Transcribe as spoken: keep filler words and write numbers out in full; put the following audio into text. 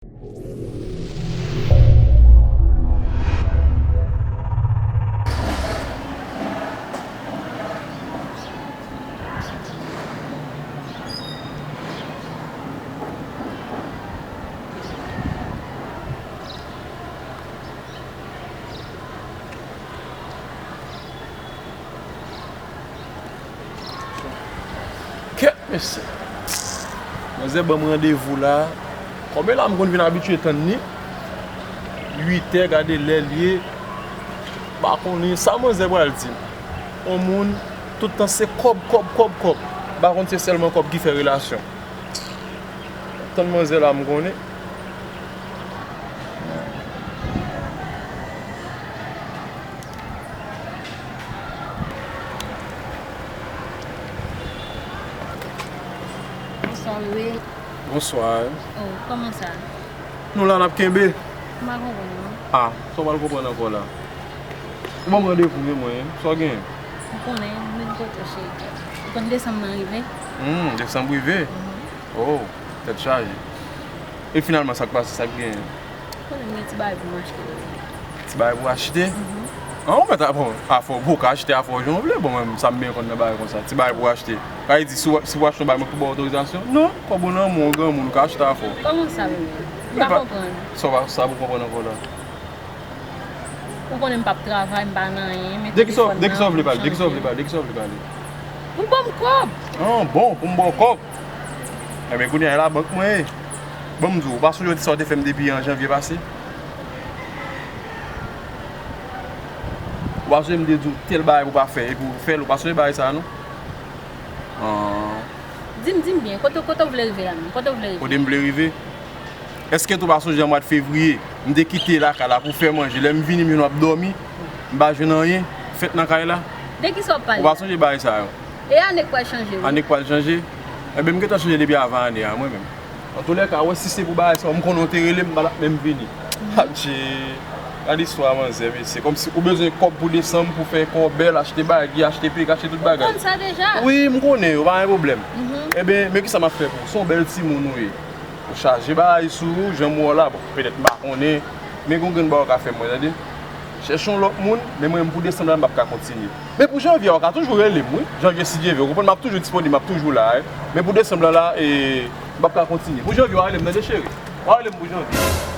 Kèt, mesye. Manzè ban m randevou la. Kòm e la m konn vin abitye tann li. Uit è, gade lè l ye. M pa konnen sa manzè pral di m. On moun, tout tan se kòb, kòb, kòb, kòb. M pa konn se sèlman kòb ki fè relasyon. Tann manzè la m konnen. Bonswa, Wewe. Bonswa. Oh, kòman sa? Nou la, n ap kenbe. M pa konprann, non. Ah, sa w pral konprann ankò la? Ou ban m randevou, men mwen, sa w genyen? Ou konnen, m vin kote w, cheri. Ou konn desanm nan rive? Hmm, desanm rive? Mhm. Oh, tèt chaje. E finalman, sa k pase, sa k genyen? Konnen m gen ti bagay pou m achte. Ti bagay pou achte? Mhm. An, ou mèt a, bon, afè w, bon, ou ka achte afè w jan w vle. Bon, mwen, sa m byen konn nan bagay konsa. Ti bagay pou achte. Sa vle di, si w, si w achte yon bagay, mwen pou ba w otorizasyon? Non, kòb ou nan men w, granmoun, ou ka achte afè w. Kòman sa, menm? M pa konprann. Sa w pa, sa pou konprann ankò la? Ou konnen m p ap travay, m pa nan anyen, men telefòn nan, de ki sa w vle pale? De ki sa w vle pale? De ki sa w vle pale? Pou ban m kòb. An, bon, pou m ba w kòb. Enben, kounye a, e labank mwen ye. Ban m di w, ou pa sonje w di sa w te fè m depi an janvye pase? Ou pa sonje m te di w tèl bagay pou w pa fè, epi w fè l, ou pa sonje bagay sa a, non? An. Di m, di m byen, kote, kote w vle rive la menm? Kote w vle rive? Kote m vle rive? Èske tou w pa sonje an mwa fevriye, m te kite lakay la pou fè manje, lè m vini, m jwenn w ap dòmi, m pa jwenn anyen fèt nan kay la? De ki sa w ap pale la? Ou pa sonje bagay sa yo? E ane k pral chanje, wi. Ane k pral chanje? Enben, m gentan chanje depi avan ane a, mwen menm. Antoulèka, wè, si se pou bagay sa yo, m konnen w te rele m, m pa t ap menm vini. Adje, gade istwa manzè, mesye. Kòmsi ou bezwen kòb pou desanm, pou fè kò bèl, achte bagy, achte pèk, achte tout bagay. Ou konn sa deja? Wi, m konnen, yo pa gen pwoblèm. Mhm. Enben, men kisa m ap fè pou ou? Se yon bèl timoun ou ye. Ou chaje bagay sou ou, jan m wè w la, bon, petèt m pa konnen, men gon grenn bagay w ka fè mwen, tande. Chèche yon lòt moun, men mwen menm pou desanm la, m p ap ka kontinye. Men pou janvye a, ou ka toujou rele m, wi. Janvye, si Dye vle, ou konprann, m ap toujou disponib, m ap toujou la, wi. Men pou desanm la, la, e, m p ap ka kontinye. Pou janvye, w a rele m, tande, cheri. W a rele m pou janvye.